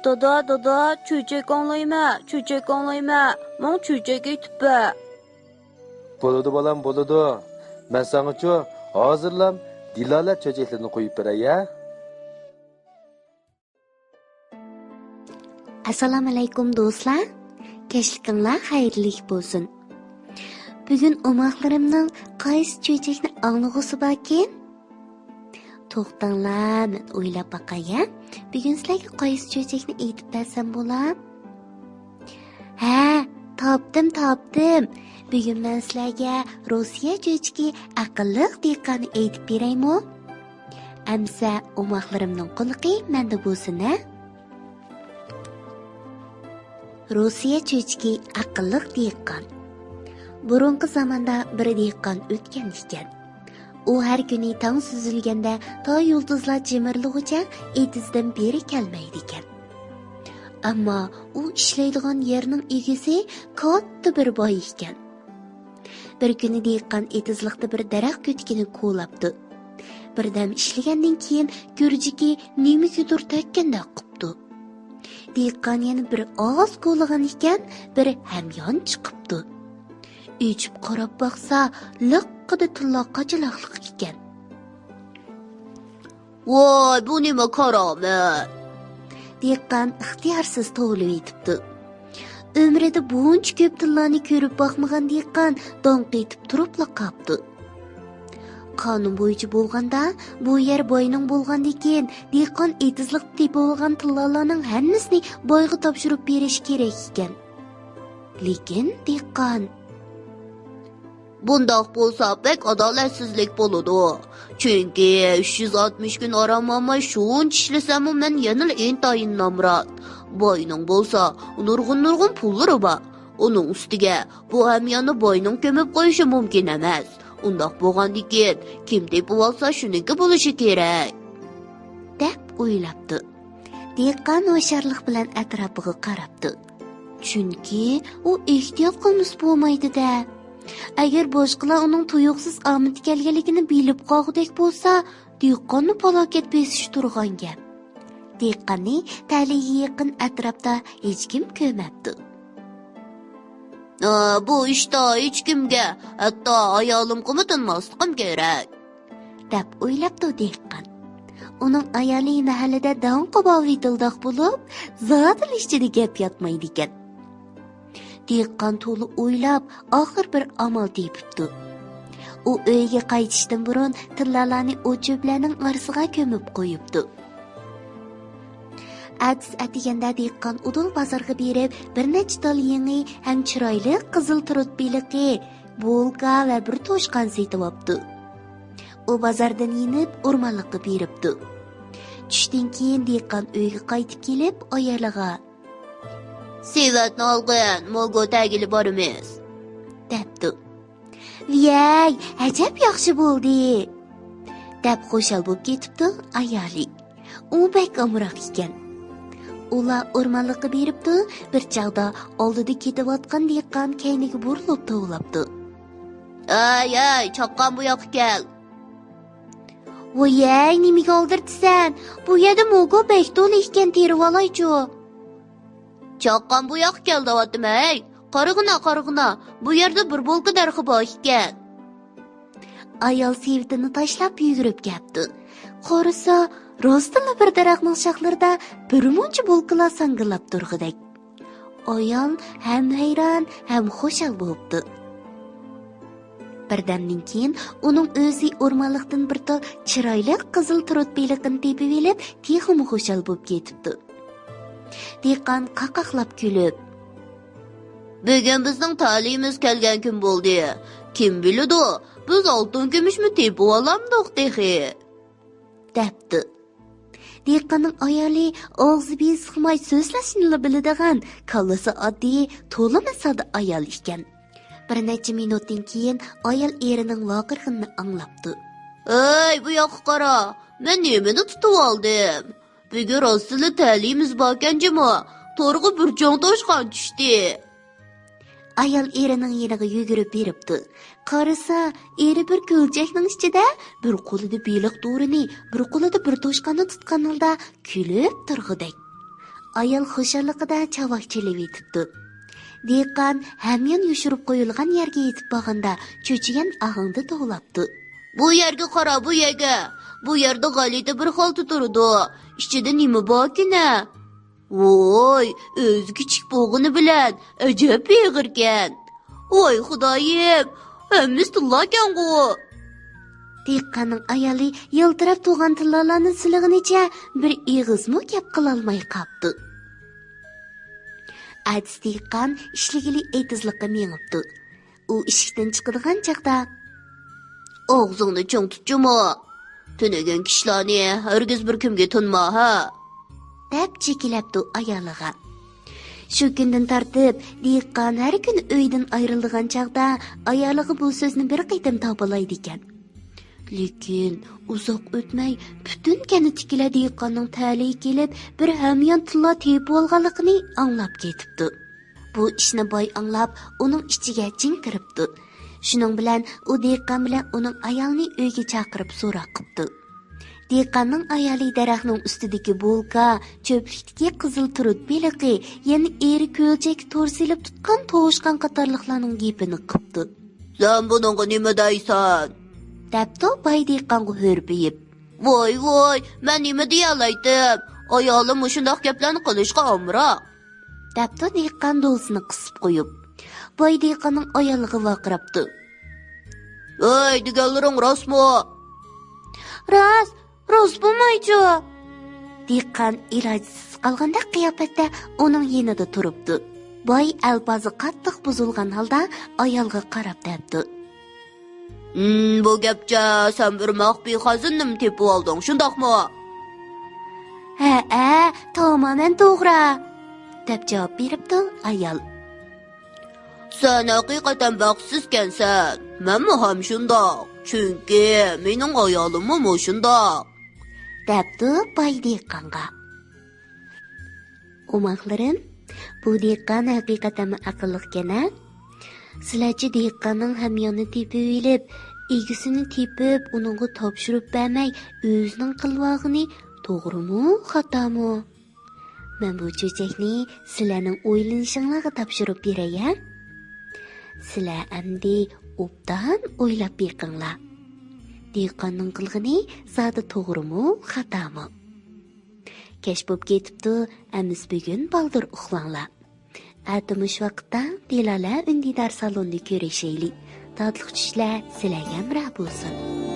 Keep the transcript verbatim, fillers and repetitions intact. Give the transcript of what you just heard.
دادا، دادا، چۆچەك ئاڭلايمەن، چۆچەك ئاڭلايمەن، ماڭا چۆچەك ئېيتىپ بەر. بولىدۇ بالام، بولىدۇ. مەن ساڭىچۇ ھازىرلام دىلالە چۆچەكلىرىنى قويۇپ بېرەي ھە. ئەسسالامۇئەلەيكۇم دوستلار، كەچلىكىڭلار خەيرلىك بولسۇن. بۈگۈن ئوماقلىرىمنىڭ قايسى چۆچەكنى ئاڭلىغۇسى باركىن؟ توختاڭلار، مەن ئويلاپ باقاي ھە. بۈگۈن سىلەرگە قايسى چۆچەكنى ئېيتىپ بەرسەم بولا؟ ھە، تاپتىم، تاپتىم. بۈگۈن مەن سىلەرگە روسىيە چۆچىكى ئەقىللىق دېھقاننى ئېيتىپ بېرەيمۇ؟ ئەمسە ئوماقلىرىمنىڭ قۇلىقى مەندە بولسۇن ھە. روسىيە چۆچىكى ئەقىللىق دېھقان. بۇرۇنقى زاماندا بىر دېھقان ئۆتكەن ئىكەن. ئۇ ھەر كۈنى تاڭ سۈزۈلگەندە تا يۇلتۇزلار جىمىرلىغۇچە ئېتىزدىن بېرى كەلمەيدىكەن. ئەمما ئۇ ئىشلەيدىغان يەرنىڭ ئىگىسى كاتتا بىر باي ئىكەن. بىر كۈنى دېھقان ئېتىزلىقتا بىر دەرەخ كۆتىكىنى كولاپتۇ. بىردەم ئىشلىگەندىن كېيىن گۈرجىكى نېمىگىدۇر تەگكەندەك قىپتۇ. دېھقان يەنە بىر ئاز كولىغان ئىكەن، بىر ھەميان چىقىپتۇ. ئېچىپ قاراپ باقسا، لىققىدە تىللا قاچىلاقلىق ئىكەن. ۋاي، بۇ نېمە كارامەت! دېھقان ئىختىيارسىز توۋلىۋېتىپتۇ. ئۆمرىدە بۇنچە كۆپ تىللانى كۆرۈپ باقمىغان دېھقان داڭ قېتىپ تۇرۇپلا قاپتۇ. قانۇن بويىچە بولغاندا، بۇ يەر باينىڭ بولغاندىكىن، دېھقان ئېتىزلىقتا تېپىۋالغان تىللالارنىڭ ھەممىسىنى بايغا تاپشۇرۇپ بېرىشى كېرەك ئىكەن. لېكىن دېھقان، بۇنداق بولسا بەك ئادالەتسىزلىك بولىدۇ. چۈنكى ئۈچ يۈز ئاتمىش كۈن ئارام ئالماي شۇنچە ئىشلىسەممۇ مەن يەنىلا ئىنتايىن نامرات. باينىڭ بولسا نۇرغۇن-نۇرغۇن پۇللىرى بار. ئۇنىڭ ئۈستىگە بۇ ھەمياننى باينىڭ كۆمۈپ قويۇشى مۇمكىن ئەمەس. ئۇنداق بولغاندىكىن، كىم تېپىۋالسا شۇنىڭكى بولۇشى كېرەك. دەپ ئويلاپتۇ. دېھقان ھوشيارلىق بىلەن ئەتراپىغا قاراپتۇ. چۈنكى ئۇ ئېھتىيات قىلمىسا بولمايدۇ-دە. ئەگەر باشقىلار ئۇنىڭ تۇيۇقسىز ئامىتى كەلگەنلىكىنى بىلىپ قالغۇدەك بولسا، دېھقاننى پالاكەت بېسىشى تۇرغان گەپ. دېھقاننى تەلىيىگە يېقىن ئەتراپتا ھېچكىم كۆرمەپتۇ. ئا، بۇ ئىشتا ھېچكىمگە، ھەتتا ئايالىمغىمۇ تىنماسلىقىم كېرەك. دەپ ئويلاپتۇ دېھقان. ئۇنىڭ ئايالى مەھەللىدە داڭقى باۋى تىلداق بولۇپ، زادىلا ئىچىدە گەپ ياتمايدىكەن. دېھقان تولا ئويلاپ، ئاخىر بىر ئامال تېپىپتۇ. ئۇ ئۆيىگە قايتىشتىن بۇرۇن تىللالارنى ئوت-چۆپلەرنىڭ ئارىسىغا كۆمۈپ قويۇپتۇ. ئەتىسى ئەتىگەندە دېھقان ئۇدۇل بازارغا بېرىپ، بىر نەچچە تال يېڭى ھەم چىرايلىق قىزىل تۇرۇت بېلىقى، بولكا ۋە بىر توشقان سېتىۋاپتۇ. ئۇ بازاردىن يېنىپ، ئورمانلىققا بېرىپتۇ. چۈشتىن كېيىن دېھقان ئۆيگە قايتىپ كېلىپ، ئايالىغا، سېۋەتنى ئالغىن، موگو تەگىلى بارىمىز، دەپتۇ. ۋىيەي، ئەجەب ياخشى بولدى، دەپ خۇشال بولۇپ كېتىپتۇ ئايالى. ئۇ بەك ئامراق ئىكەن. ئۇلار ئورمانلىققا بېرىپتۇ، بىر چاغدا ئالدىدا كېتىۋاتقان دېھقان كەينىگە بۇرۇلۇپ توۋلاپتۇ. ئەي، ئەي، چاققان بۇ ياققا كەل! ۋويەي، نېمىگە ئالدىرىتىسەن؟ بۇ يەردە موگو بەك تولا ئىكەن، تېرىۋالايچۇ. چاققان بۇ ياققا كەل دەۋاتىمەن، ھەي! قارىغىنا، قارىغىنا، بۇ يەردە بىر بولكا دەرىخى بار ئىكەن. ئايال سېۋىتىنى تاشلاپ يۈگۈرۈپ كەپتۇ. قارىسا، راستتىنلا بىر دەرەخنىڭ شاخلىرىدا بىر مۇنچە بولكىلار ساڭگىلاپ تۇرغۇدەك. ئايال ھەم ھەيران، ھەم خۇشال بوپتۇ. بىردەمدىن كېيىن ئۇنىڭ ئۆزى ئورمانلىقتىن بىر تال چىرايلىق قىزىل تۇرۇت بېلىقىنى تېپىۋېلىپ، تېخىمۇ خۇشال بوپ كېتىپتۇ. دېھقان قاقاقلاپ كۈلۈپ، بۈگۈن بىزنىڭ تەلىيىمىز كەلگەن كۈن بولدى. كىم بىلىدۇ، بىز ئالتۇن كۈمۈشمۇ تېپىۋالامدۇق تېخى، دەپتۇ. دېھقاننىڭ ئايالى ئاغزى بېسىقماي سۆزلەشنىلا بىلىدىغان، كاللىسى ئاددىي، تولىمۇ ساددا ئايال ئىكەن. بىر نەچچە مىنۇتتىن كېيىن ئايال ئېرىنىڭ ۋارقىرىغىنىنى ئاڭلاپتۇ. ھەي، بۇ ياققا قارا، مەن نېمىنى تۇتۇۋالدىم؟ بۈگۈن راستلا تەلىيىمىز باركەن جۇمۇ، تورغا بىر چوڭ توشقان چۈشتى. ئايال ئېرىنىڭ يېنىغا يۈگۈرۈپ بېرىپتۇ. قارىسا، ئېرى بىر كۆلچەكنىڭ ئىچىدە بىر قولىدا بېلىق تورىنى، بىر قولىدا بىر توشقاننى تۇتقان ھالدا كۈلۈپ تۇرغۇدەك. ئايال خۇشاللىقىدا چاۋاك چېلىۋېتىپتۇ. دېھقان ھەميان يوشۇرۇپ قويۇلغان يەرگە يېتىپ بارغاندا، چۆچۈگەن ئاھاڭدا توۋلاپتۇ. بۇ يەرگە قارا، بۇ يەرگە. بۇ يەردە غەلىتە بىر خالتا تۇرىدۇ. ئىچىدە نېمە باركىنە؟ ۋوي، ئۆزى كىچىك بولغىنى بىلەن ئەجەب ئېغىركەن. ۋاي خۇدايىم، ھەممىسى تىللاكەنغۇ. دېھقاننىڭ ئايالى يالتىراپ تۇرغان تىللالارنى سىلىغىنىچە بىر ئېغىزمۇ گەپ قىلالماي قاپتۇ. ئەتىسى دېھقان ئىشلىگىلى ئېتىزلىققا مېڭىپتۇ. ئۇ ئىشىكتىن چىقىدىغان چاغدا، «ئاغزىڭنى چىڭ تۇتچۇمۇ! تۈنۈگۈن كىشىلەرنى ھەرگىز بىر كىمگە تونما، ھە!» دەپ چېكىلەپتۇ ئايالىغا. شۇ كۈندىن تارتىپ دېھقان ھەر كۈنى ئۆيدىن ئايرىلىدىغان چاغدا ئايالىغا بۇ سۆزنى بىر قېتىم تاپىلايدىكەن. لېكىن ئۇزاق ئۆتمەي پۈتۈن كەنتتىكىلەر دېھقاننىڭ تەلىيىگە كېلىپ، بىر ھەميان تىللا تېپىۋالغانلىقىنى ئاڭلاپ كېتىپتۇ. بۇ ئىشنى باي ئاڭلاپ، ئۇنىڭ ئىچىگە جىڭ كىرىپتۇ. شۇنىڭ بىلەن ئۇ دېھقان بىلەن ئۇنىڭ ئايالىنى ئۆيگە چاقىرىپ سوراق قىپتۇ. دېھقاننىڭ ئايالى دەرەخنىڭ ئۈستىدىكى بولكا، چۆپلۈكتىكى قىزىل تۇرۇت بېلىقى، يەنە ئېرى كۆلچەككە تور سېلىپ تۇتقان توشقان قاتارلىقلارنىڭ گېپىنى قىپتۇ. «سەن بۇنىڭغا نېمە دەيسەن؟» دەپتۇ باي دېھقانغا ھۆرپىيىپ. «ۋاي، ۋاي، مەن نېمە دېيەلەيتتىم؟ ئايالىم مۇشۇنداق گەپلەرنى قىلىشقا ئامراق.» دەپتۇ دېھقان دولىسىنى قىسىپ قويۇپ. باي دېھقاننىڭ ئايالىغا ۋارقىراپتۇ. «ھەي، دېگەنلىرىڭ راستمۇ؟» «راست، راست بولمايچۇ؟» دېھقان ئىلاجسىز قالغاندەك قىياپەتتە ئۇنىڭ يېنىدا تۇرۇپتۇ. باي ئەلپازى قاتتىق بۇزۇلغان ھالدا ئايالغا قاراپ دەپتۇ. «ھىم، بۇ گەپچە سەن بىر مەخپىي خەزىنىنىمۇ تېپىۋالدىڭ، شۇنداقمۇ؟» «ھەئە، تامامەن توغرا.» دەپ جاۋاب بېرىپتۇ ئايال. «سەن ھەقىقەتەن بەختسىزكەنسەن. مەنمۇ ھەم شۇنداق. چۈنكى مېنىڭ ئايالىممۇ مۇشۇنداق.» دەپتۇ باي دېھقانغا. ئوماقلىرىم، بۇ دېھقان ھەقىقەتەنمۇ ئەقىللىقكەن-ھە؟ سىلەرچە دېھقاننىڭ ھەمياننى تېپىۋېلىپ، ئىگىسىنى تېپىپ، ئۇنىڭغا تاپشۇرۇپ بەرمەي، ئۆزىنىڭ قىلىۋالغىنى توغرىمۇ، خاتامۇ؟ مەن بۇ چۆچەكنى سىلەرنىڭ ئويلىنىشىڭلارغا تاپشۇرۇپ بېرەي-ھە؟ سىلەر ئەمدى ئوبدان ئويلاپ بېقىڭلار. دېھقاننىڭ قىلغىنى زادى توغرىمۇ، خاتامۇ؟ كەچ بوپ كېتىپتۇ، ئەمىسە بۈگۈن بالدۇر ئۇخلاڭلار. ئەتە مۇشۇ ۋاقىتتا دىلالە ئۈندىدار سالوندا كۆرۈشەيلى. تاتلىق چۈشلەر سىلەرگە ھەمراھ بولسۇن.